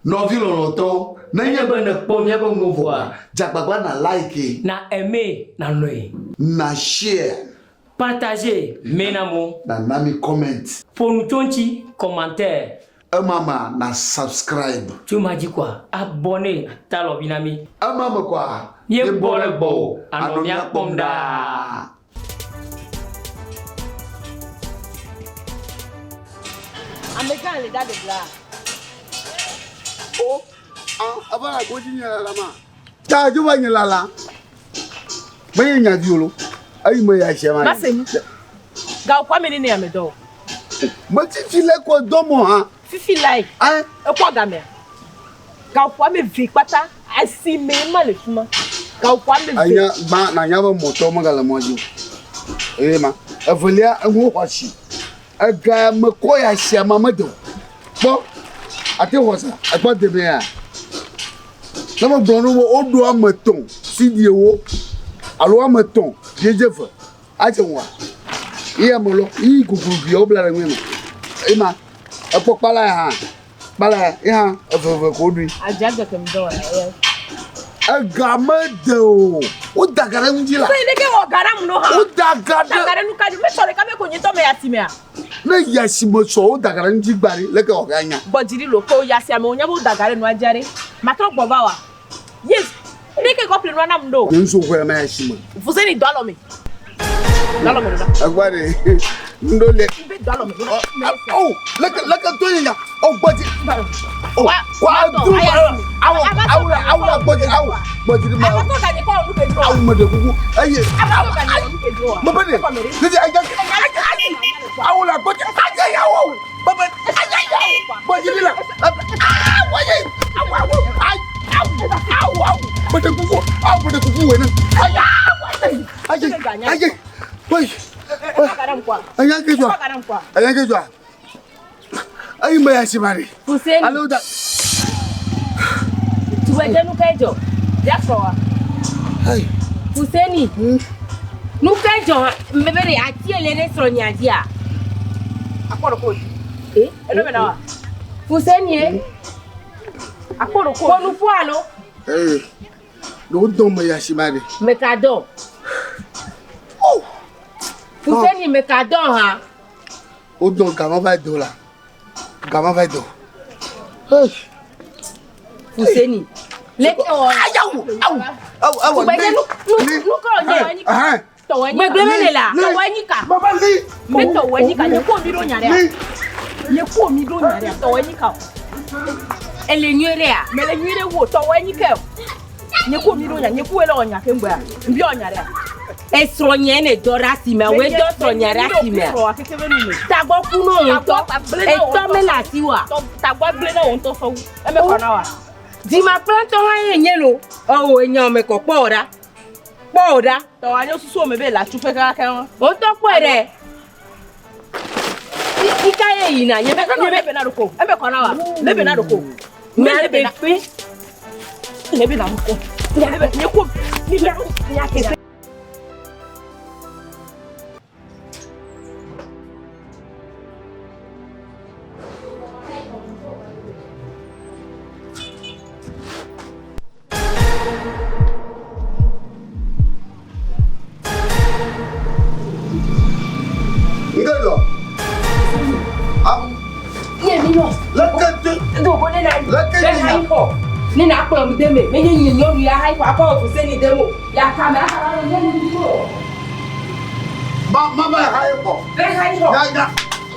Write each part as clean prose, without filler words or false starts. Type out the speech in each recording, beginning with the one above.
Nɔvi lɔlɔ̃tɔwo, nenye be nèkpɔ míaƒe nuwo vɔa, dze agbagba na like. Na aimer, na lɔ̃e. Na share. Partager, me na amewo. Na na mi comment. Ƒo nu tso eŋuti, commentaire. Ema mea, na subscribe. Tso ema dzi koa, abonner, ate alɔvi na mí. Ema me koa, míegbɔ ɖe gbɔwò, anɔ mía kpɔm ɖaa. Amegã le ɖa ɖe bla. O, a, eva le godzi nye lala ma. Ta dzo va nye lala. Menye nya vi o. Eyi me ya sia ma. Mase nu. Ga kwa me nene ame dɔ. Me fifi le ko dɔ mo hã. Fifi lae. Ɛ. Ekpɔ gamea. Gaƒoƒo ame eve kpata asime ma le fima. Gaƒoƒo ame eve. Anya gbã nanya be mɔtɔ megale mɔ dzi o. Eye ma. Evelia enuwo xɔ asi. Ega mekɔ ya asia ma mede o. Kpɔ ate xɔ sa ekpɔ demea. Ne megblɔ no be woɖo ame tɔ̃ sidi ewo alo ame tɔ̃ biedze ve adze ŋua. Ye ame lɔ yi goglo via wobla ɖe ŋue me. Ema ekpɔ kpala ya hã. Kpala ye hã eveve ko woɖui. Adzagbe ke mi dɔ wɔna ye. Ega mede o. Woda ga ɖe ŋuti la. Sɔyi ɖeke wɔ ga ɖe amu hã. Woda ga ɖe. Da ga ɖe nuka dzi. Mesɔ ɖeka be ko nye tɔ me ya simea. Ne yi asime sɔ woda ga ɖe ŋuti gba ɖe leke wɔ ga nya. Gbɔ dzi ɖi lo ke wo yi asime wonya be woda ga ɖe nua dzi aɖe. Matrɔ gbɔ va wa. Yes. Ɖeke kɔ ƒle nua nam ɖo. Nye ŋsu xɔe me asime. Fuseni do alɔ me. Do alɔ me ɖo. Egba ɖe. Ŋɖo le. Be do alɔ me ɖo. Oh, leke leke to nye nya. Oh, gbɔdzi. Oh, wa du awo awo awo la gbɔdzi awo gbɔdzi ɖe ma. Awo me ɖe kuku. Eye. Me be ɖe. Ɖe ayi awo la gbɔdzi. Ayi awo. Me be ayi awo. Gbɔdzi ɖe la. Awo ayi awo awo ayi awo awo. Me ɖe kuku. Awo me ɖe kuku wɔ ne. Ayi ayi ayi. Oyi. Anya ke jɔ. Anya ke jɔ. Ayi me ya si ma ɖe. Fuseni. Ale wo da. Tugbedze nu ke dzɔ. Ayi. Fuseni. Nu ke dzɔ mebe ɖe ati ele ɖe srɔ̃nyea dzia? Eh? Fuseni ye. Ƒo nu ƒu alo? Ee. Ɖe wodɔ me ya si ma ɖe. Meka dɔ. Fuseni meka dɔ hã. Wodɔ gama va do la. Gama va do. Hey. Fuseni. Leke wɔ. Awu awu awu awu. Tugbedze nu nu nu ke wònye. Gbegblẽ mele la. Baba li. Ne tɔwɔ enyi ka nye ko mi ɖo nya ɖea. Nye ko mi ɖo nya ɖea tɔwɔ enyi ka o. Ele nyuie ɖea? Mele nyuie ɖe wo tɔwɔ enyi ke o. Nye ko mi ɖo nya nye ko ele wɔ nya ke ŋgbea. Nbi wɔ nya ɖea. Esrɔ̃nye ne dɔ ɖe asime, woe dɔ srɔ̃nye ɖe asime. Tagbɔ ku no ŋutɔ. Etɔ mele asi wa. Tagbɔ gblẽ na wo ŋutɔ sɔwu. Eme kɔ na wa. Dzimakplɔtɔ hã ye nye lo. Ewɔ enya me kɔ kpɔ wò ɖa. Kpɔ wò ɖa. Tɔwɔ nye susu me be le atsuƒe kaka wa. Wotɔ kpɔe ɖe. Ika ye yina nye be nye be bena ɖoko. Eme kɔ na wa. Ne bena ɖoko. Nya be kpe. Ne bena ɖoko. Ne be nye ko. Mi be nya ke. Nke jɔ. Am. Ye mi nɔ. Leke te. Dogo ne na. Leke Be yi hayi xɔ. Ne na kplɔ mi de me. Menye nye nyɔnu ya hayi xɔ akɔ Fuseni de mo. Ya kame akaba nɔ nyɔnu vi mo. Ma ma va hayi xɔ. Be hayi xɔ. Ya ya.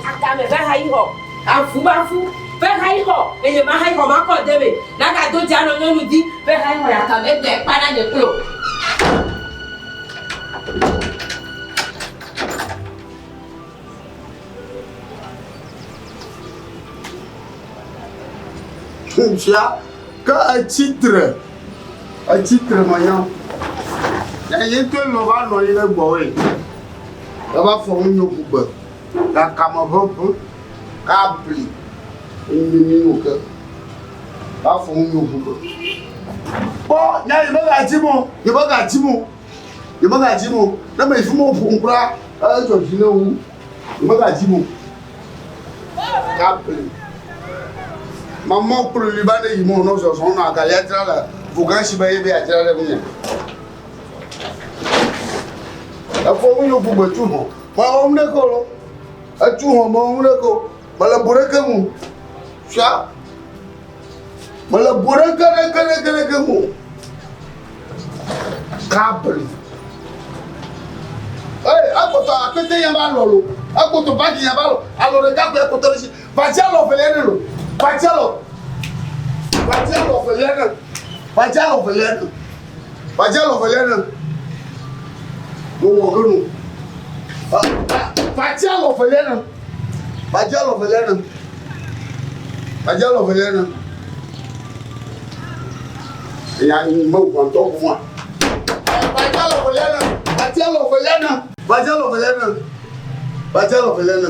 Akame be hayi xɔ. Afu ba fu. Be hayi xɔ. Enye ma hayi xɔ ma kɔ de me. Na ga do dza nɔ nyɔnu di. Be hayi xɔ ya kame gbe kpa na nye klo. Fia ke etsi tre. Etsi tre manya. Ya ye ŋutɔe lɔ va nɔ anyi ɖe gbɔwòe. Eva fɔ ŋunye ƒu gbe. Gakame ʋeʋẽ kabli ŋmimi no ke. Va fɔ ŋunye ƒu gbe. Kpɔ nya yi megadzi mo. Yi megadzi mo. Yi megadzi mo. Ne me yi fi ma woƒom kura edzɔ dzi ne wu. Yi megadzi mo. Kabli. Mamɔ kple li ba ne yi mɔ nɔ zɔzɔ nɔ agalia dzra le vogan si be ye be yeadzra ɖe ŋunye. Efɔ ŋu yo ƒu gbe tu hɔn. Mewɔ nu ɖeke o lo. Etu hɔn mewɔ nu ɖeke o. Mele bo ɖeke ŋu. Fia. Mele bo ɖeke ɖeke ɖeke ɖeke ŋu o. Kabli. Ee, ekpɔtɔ akpete ya va lɔ lo. Ekpɔtɔ bagi ya va lɔ. Alɔ ɖeka koe ekpɔtɔ ɖe si. Vadzi alɔ velia ne lo. Vadzi alɔ. Vadzi alɔ velia ne. Vadzi alɔ velia ne. Vadzi alɔ velia ne. Wowɔ ge nu. Vadzi alɔ velia ne. Vadzi alɔ velia ne. Vadzi alɔ velia ne. Eya me wɔntɔ kuma. Vadzi alɔ velia ne. Vadzi alɔ velia ne. Vadzi alɔ velia ne. Vadzi alɔ velia ne.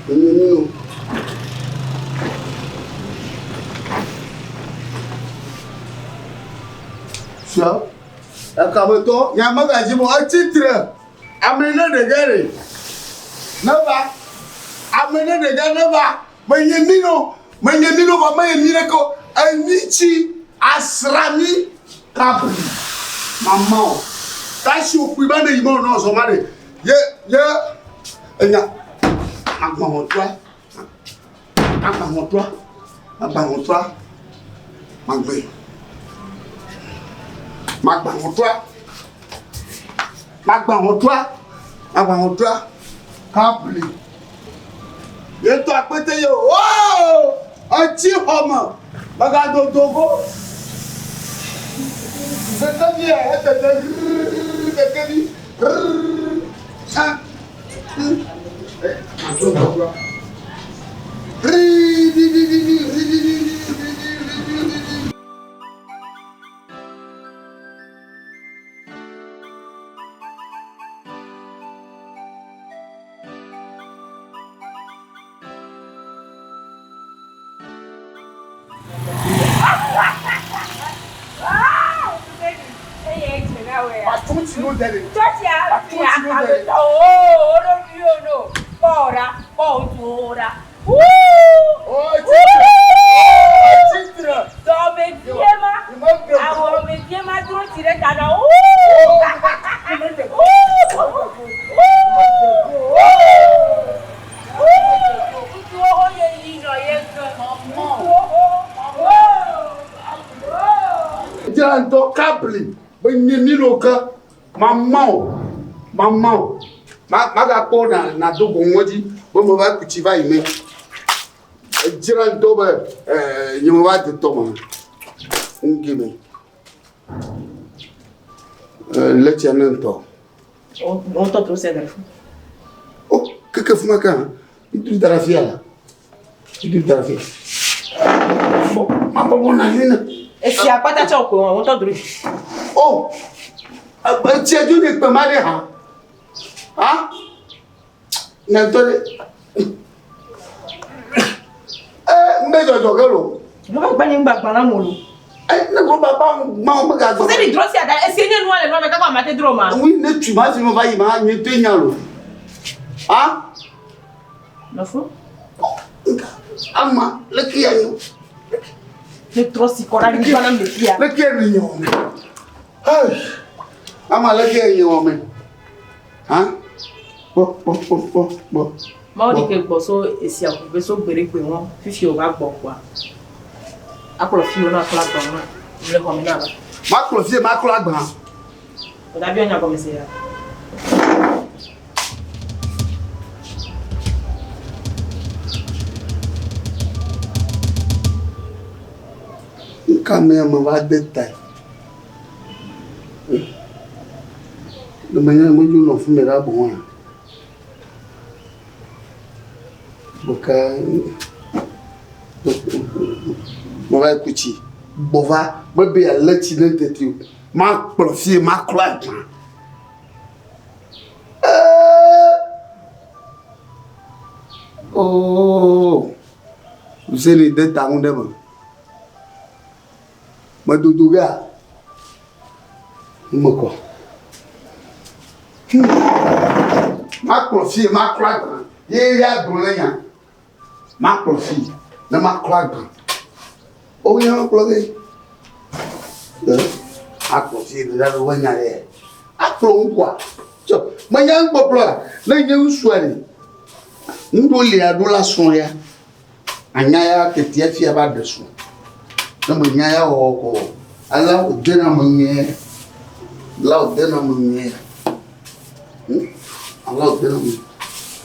Enye Fia, ekametɔ, nya megadzi mo, etsi tre. Ame ne ɖeka ɖe, neva. Ame ne ɖeka neva. Menye mi no, menye mi no vɔ menye mi ɖeke o. Enyi tsi asra mi kabli. Mama o. Tasi okpui ba ne yi ma o nɔ zɔ ma ɖe. Ye, ye, enya, agbahɔntua, agbahɔntua, agbahɔntua, magbe, magbahɔntua, magbahɔntua, magbahɔntua, kabli. Ye tɔ akpete ye o, oo, etsi xɔme, megado dogo. Kekevi ya, etete, kekevi. Dzra ŋutɔ kabli be nye mi ɖo ke mama o mama o magakpɔ na nado go ŋɔ dzi be meva ku tsi va yi me. Edzra ŋutɔ be nye meva de tɔ me ŋge me. Le tsia ne ŋutɔ. Ŋutɔ to se ɖe. O keke fuma kan. Idu da fia la. Idu da fia. Bɔ ma bɔbɔ na anyi ne. Esi akpata tsɛ ko ŋutɔ dro. O etsia dzo ne kpe ma ɖe hã. Ha? Ne ŋutɔ ɖe. Ee, ŋbe dzɔdzɔ ge lo. Lɔba gba nye ŋgba gba na mo lo. Ee, ne lɔba gba gba wo mega gba. Se mi dro sia da esi nye nua le nua me kaka ma te dro ma. Wi ne tu ma si mo va yi ma nye to nya lo. Ha? Nɔfo. Ama leke ya nyo. Ne trɔ si kɔ ɖe anyigba na me fia. Leke ya nyo me. Hey. Ama leke ya nyo me. Ha? Kpɔ kpɔ kpɔ kpɔ kpɔ. Mawu ɖi ke gbɔ so esia ƒu so gbe ɖe gbe ŋɔ fifi wòva gbɔ kpɔa. Akplɔ fiwo na akplɔ agba na le xɔ me na ba. Makplɔ fie maklɔ agba. Wòɖabiɔ nya gɔme se ya. Nka me ame va de tae. Ne menye medzo nɔ fi me ɖa boŋ hã. Boka meva yi ku tsi gbɔ va mebe yealé tsi ne teti o. Makplɔ fie maklɔ agba. Eee oo Zeni de ta ŋu ɖe me. Medodo gea nu me kɔ. Makplɔ fie maklɔ agba ye ya gblɔ le nya. Makplɔ fie. Ne maklɔ agba. O nya kplɔ ge. Akplɔ fi ɖe ɖe wo nya ɖe. Akplɔ ŋkua. Tsɔ menya ŋkpɔkplɔ la. Ne nye ŋusua ɖe. Ŋɖo lia ɖo la srɔ̃ ya. Anya ya tetea fia va ɖe srɔ̃. Ne menya ya wɔwɔ kɔ. Ala wòdena me nyuie. La wòdena me nyuie. Ala wòdena me.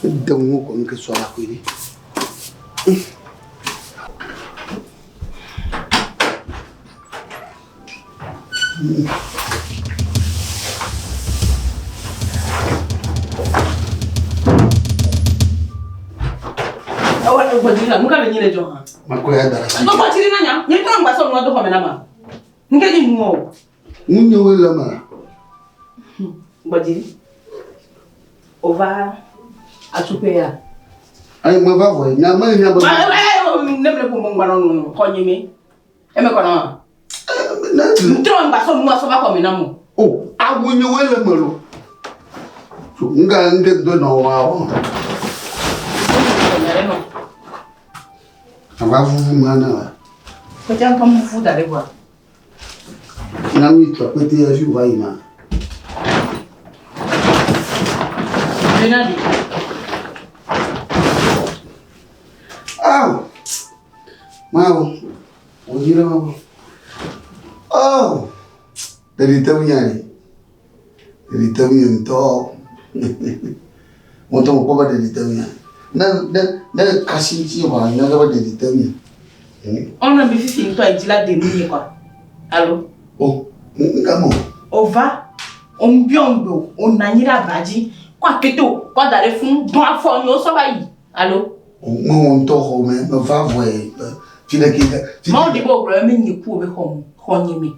Ede ŋu kɔ ŋke sɔ la koe ɖe. Nuka le nyi le dzɔ hã? Makɔ ya da ɖe asi. Gbɔdziri na nya. Nye ŋutɔ ŋgba sɔ nua do xɔme na ma. Nke nyi nuwɔ o. Ŋunyewoe le eme. Gbɔdziri. Ova atuƒe ya. Ayi meva vɔ nya me nya be. Ne mele ƒo ŋgba nɔ nu xɔ nye me. Eme kɔ na ma. Ŋtrɔ ŋgba sɔ nua sɔ va xɔme na mo. O awu nyewoe le eme lo. Nga ŋge do nɔ wa o. Ava vuvu ma na wa. Kpetɛ ŋkɔ mu vuvu da ɖe gbɔa. Na mi tɔ kpete ya fi wa yi ma. Bena di. Aw. Mawo. Wo dzi ɖe ma. Oh. Ɖeɖi te ŋu nya ni. Ɖeɖi te ŋu nye ŋutɔ. Ŋutɔ mo kpɔ be ɖeɖi te ŋu nya. Ne ne ne kasi ŋuti vɔ anya be ɖeɖi te ŋu nye. Ɔnɔ bi fifi ŋutɔ edzi la de nu nye kɔa. Alo. O, ŋka mo. Ova, ŋbiɔ ŋgbe o, onɔ anyi ɖe aba dzi, kɔ aketo kɔ da ɖe funu, dɔn afɔ nye wosɔ va yi. Alo. Me wɔ ŋutɔ xɔ me, meva vɔe fi ɖe ke. Mawu ɖi be wògblɔ be menye ku be xɔ xɔ nye me.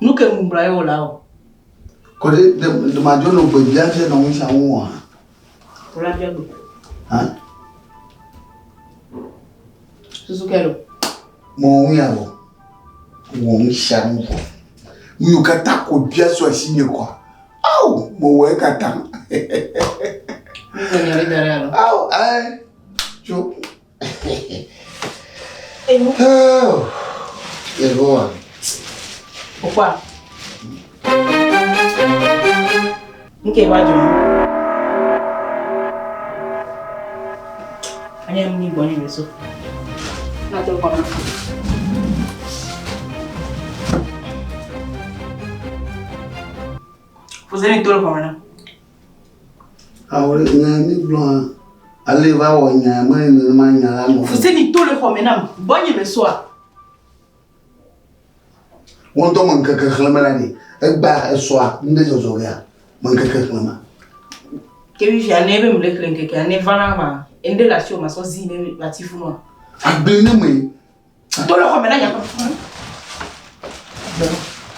Nu ke ŋgblɔ ye wòle awɔ. Kɔ ɖe ɖe ɖe madzo nɔ gbe bia fia nɔ ŋusia ŋu wɔa. Wòle abia gbe. Hã? Susu ke ɖo. Mɔ ŋu ya vɔ. Wɔ ŋusia ŋu vɔ. Nu yiwo katã ko bia so asi nye kɔa. Ao, mewɔ ekatã. Nu nya ɖe da ɖe alo. Ao, ae. Tso. Enu. Oh, Yehowa. Okwa. Nke wa dzɔ. Anya mu ni gbɔ nye me so. Na to kɔnɔ. Fuseni to le xɔme na. Awo nya mi gblɔ ale va wɔ nya me nenema nya la nɔ. Fuseni to le xɔme nam. Gbɔ nye me soa. Wɔn ŋutɔ me ŋkeke xlẽme la ɖi. Egba esɔa ŋɖe dzɔdzɔ gea me ŋkeke xlẽme. Ke fifia ne ebe mle xlẽ ŋkekea ne va na ma ŋɖe le asiwò masɔ zi ne mati funua. Agble ne me. To le xɔme na nya.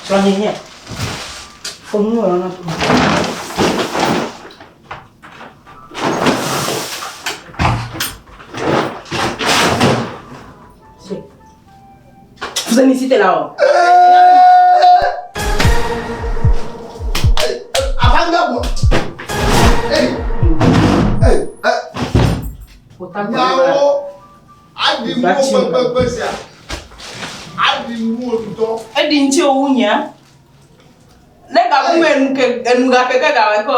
Srɔ̃nye nye. Fonu wɔ na to. Fuseni si te la o. Abanga bo. Hey. Hey. Nyawo. Aɖi ŋu kpekpekpe sia. Aɖi ŋu ŋutɔ. Eɖi ŋuti owu nyea. Ne gabu me enu ke enu ga keke ga wɛ kɔ.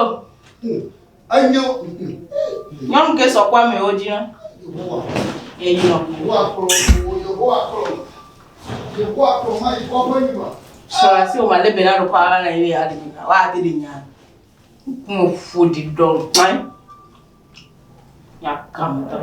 Enyo. Nyɔnu ke sɔ kɔ amewo dzi na. Yeyi nɔ. Yehowa kplɔ Yehowa kplɔ Yehowa kplɔ ma yi kɔƒe yi ma. Sɔ asi o ma le be na ɖo kɔ ala na yi ya ɖe wa de de nya. Mo ƒo ɖi dɔ kpan. Nya kam tɔ.